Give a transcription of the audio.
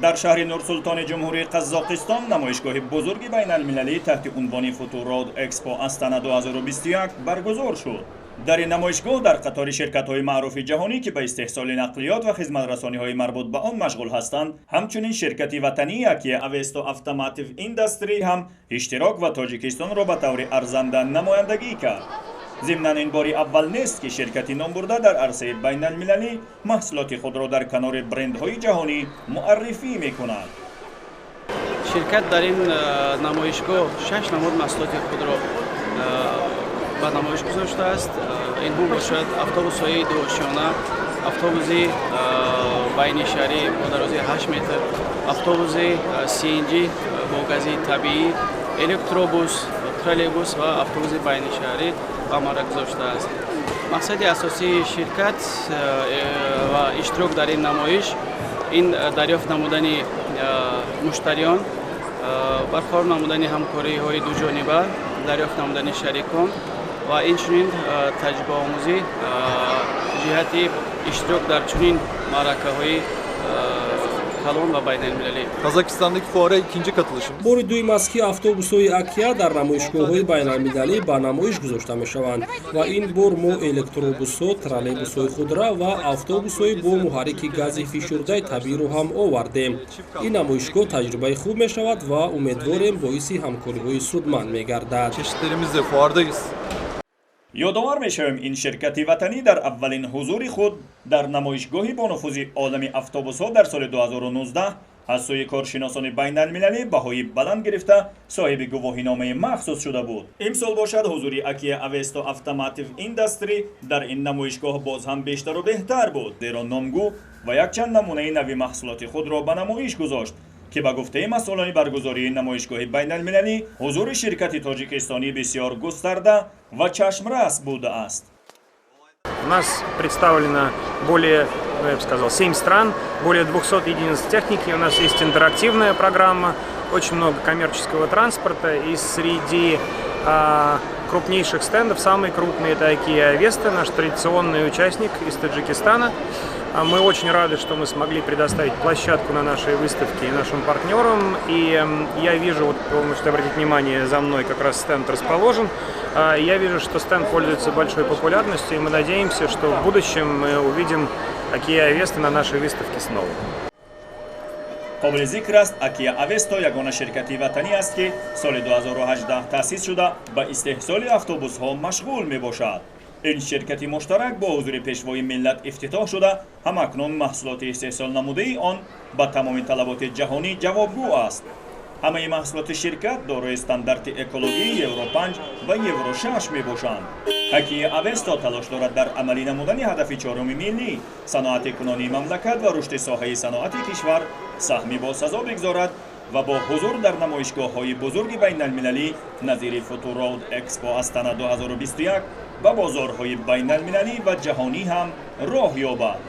Дар шаҳри Нурсултони Ҷумҳурии Қазоқистон намоишгоҳи бузурги байналмилалӣ таҳти унвони Футурод Экспо Астана 2021 баргузор шуд. Дар ин намоишгоҳ дар қатори ширкатҳои маъруфи ҷаҳонӣ, ки ба истеҳсоли нақлиёт ва хизматрасониҳои марбут ба он машғул ҳастанд, ҳамчунин ширкати ватании Акия Авесто Автоматив Индастри ҳам иштирок ва Тоҷикистонро ба таври арзанда намояндагӣ кард. Зимнан, ин бори аввал нест, ки ширкати номбурда дар арсаи байналмилалӣ маҳсулоти худро дар канори брендҳои ҷаҳонӣ муаррифӣ мекунад. Ширкат дар ин намоишгоҳ шаш намуд маҳсулоти худро ба намоиш гузоштааст. Инҳо бошад автобусҳои дуошёна, автобуси байнишаҳрӣ бо дарозии 8 метр, автобуси CNG, бо гази табиӣ, электробус, троллейбус ва автобуси байнишаҳрӣ ба маъра гузоштааст. Мақсади асосии ширкат ва иштирок дар ин намоиш ин дарёфт намудани муштариён, барқарор намудани ҳамкориҳои дуҷониба, дарёфт намудани шарикон ва инчунин таҷрибаомӯзӣ ҷиҳати иштирок дар чунин маъракаҳои калон ва байналмилалӣ. Kazakistan'daki fuara ikinci katılışım. Бори дуюм аст, ки автобусҳои Акия дар намоишгоҳҳои байналмилалӣ ба намоиш гузошта мешаванд ва ин бор мо электробусҳо, троллейбусҳои худрав ва автобусҳои бо муҳаррики гази фишурдаи табииро ҳам овардем. Ин намоишгоҳ таҷрибаи хуб мешавад ва умедворем, боиси ҳамкориҳои судманд мегардад. Çeşitlerimizle fuardayız. Ёдовар мешавем, ин ширкати ватанӣ дар аввалин ҳузури худ дар намоишгоҳи бонуфузи олами автобусҳо дар соли 2019 аз сӯи коршиносони байналмилалӣ баҳои баланд гирифта, соҳиби гувоҳиномаи махсус шуда буд. Имсол бошад, ҳузури Акия Авесто Автоматив Индастри дар ин намоишгоҳ боз ҳам бештару беҳтар буд, зеро номгӯ ва якчанд намунаи нави маҳсулоти худро ба намоиш гузошт, ки ба гуфтаи масъулони баргузории намоишгоҳи байналмилалӣ ҳузури ширкати тоҷикистонӣ бисёр густарда ва чашмрас будааст. У нас представлено более, ну, я бы сказал, 7 стран, более 200 единиц техники. У нас есть интерактивная программа, очень много коммерческого транспорта. И среди крупнейших стендов, самый крупный — это Akia Avesta, наш традиционный участник из Таджикистана. Мы очень рады, что мы смогли предоставить площадку на нашей выставке и нашим партнерам. И я вижу, вот вы можете обратить внимание, за мной как раз стенд расположен. Я вижу, что стенд пользуется большой популярностью, и мы надеемся, что в будущем мы увидим Akia Avesta на нашей выставке снова. Қобили зикр аст, Акия Авесто ягона ширкати ватанӣ аст, ки соли 2018 таъсис шуда, ба истеҳсоли автобусҳо машғул мебошад. Ин ширкати муштарак бо ҳузури Пешвои миллат ифтитоҳ шуда, ҳамакнун маҳсулоти истеҳсолнамудаи он ба тамоми талаботи ҷаҳонӣ ҷавобгӯ аст. Ҳамаи маҳсулоти ширкат дорои стандарти экологии Евро 5 ва Евро 6 мебошанд. Акия Авесто талош дорад дар амалӣ намудани ҳадафи чоруми миллӣ, саноати кунонии мамлакат ва рушди соҳаи саноати кишвар саҳми босазо бигзорад ва бо ҳузур дар намоишгоҳҳои бузурги байналмилалӣ назири Футуроуд Экспо Астана 2021 ба бозорҳои байналмилалӣ ва ҷаҳонӣ ҳам роҳ ёбад.